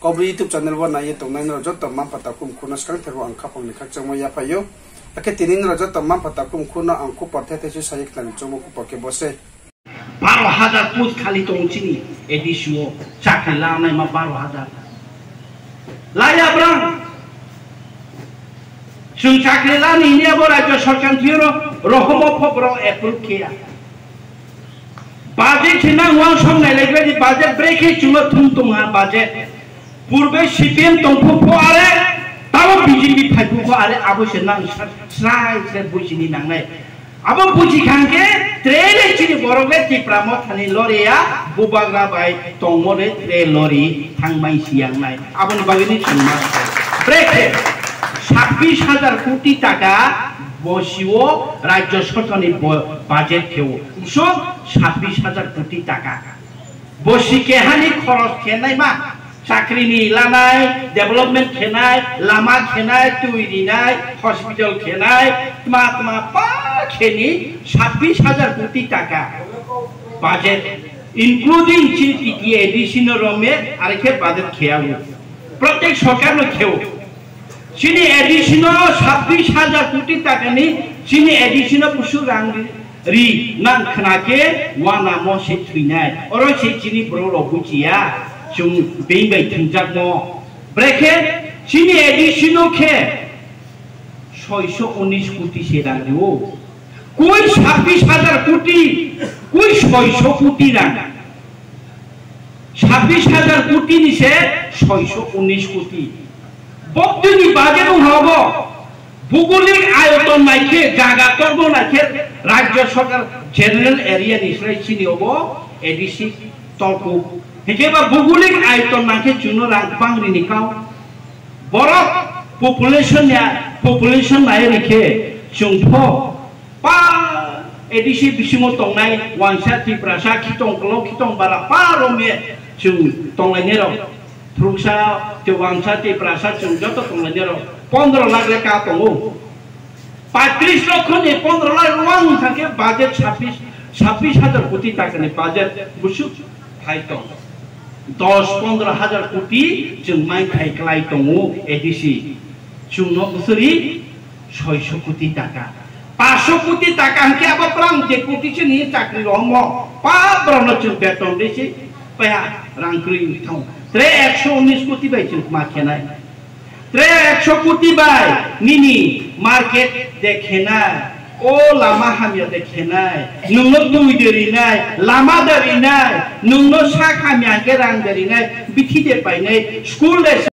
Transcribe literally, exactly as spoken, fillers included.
Kaubru YouTube channel wo nai ye tongnai nrao joto mma-mpha takhu mkhu no skangther wo ang khaphang ni khakchangmo yaphai ou. Akhe tini nrao joto mma-mpha takhu mkhu no ang khupor thethai se sa ye khnari choungmo khupor khe bo se. Baro hajar post khali tong chini A D C wo, chakri lanaima baro hajar. La ya brang. Chung chakri la ni hing ye bo rajyo sorkar thing yo ro, rohomo pho bro approve khe ya. Budget se nang uansong nai lai gra di, budget brekhe chung no thum tong ha budget. Purbe C P M tong phuh pho are, tabo B J P phai phuh pho are, abo se nang sa-, srai srai buji ni nangnai. Abo buji khang khe, tre le chini borok le Tipra Motha ni lori ya, bubagra bai tongmo le tre lori thangmai si yang nai. Abo ni bagwi ni chwngma brekhe sabbish hajar koti taka bosi o rajyo sorkar ni bo-, budget khe o. Bwswk sabbish hajar koti taka. Bosi keha ni khoros khe naima, chakri ni lanai, development khe nai, lama khe nai, twi ri nai, hospital khe nai, tma tma pa khe ni sabbish hajar koti taka budget, including chini T T A D C no rom ye, are khe budget khe ya o. Protek sorkar no khe o. Chini A D C no sabbish hajar koti taka ni, chini A D C no busu rang ri, ri nang khna khe, uanamo se thwi nai. Oro se chini brouh rao buchi ya, chung being bai thwngjakmo. Brekhe chini A D C no khe soiso unis koti se rang ri ou. Koi sabbish hajar koti, koi soiso koti rang. Sabbish hajar koti ni se soiso unis koti. Bokti ni budget ong ha bo. Bugolik ayoton nai khe, jaga tormo nai khe, rajyo sorkar general area ni srai chini obo A D C tolku. Hingkhe ba bugolik ayoton nai khe chung no rang bangri ni kau. Borok population ya, population nai ri khe chung pho pa A D C bisingo tongnai uansa Tiprasa khitong kolo khitong bara pa rom ye chung tonglainai rao. Thuruksa, Tiwangsa, Tiprasa chung joto tonglainai rao pondro lakh le ka tong ou. Paitris lokho ni pondro lakh ruang thang khe budget sabbish, sabbish hajar koti taka ni budget busu phai tong. Dos pondro hajar koti chung mai khai klai tong ou A D C. Chung no bwswri soiso koti taka. Paso koti taka hingkhe abo prang je koti se ni chakri romo. Pa brao no chung beton ri se paiha rang kroi thang. Tre ekso unis koti bai chung ma khe nai. Tre ekso koti bai nini market de khe nai, o lama hamya de khe nai, nung no tui de ri nai, lama de ri nai, nung no sak hamya hingkhe rang de ri nai, bithi de pai nai, school de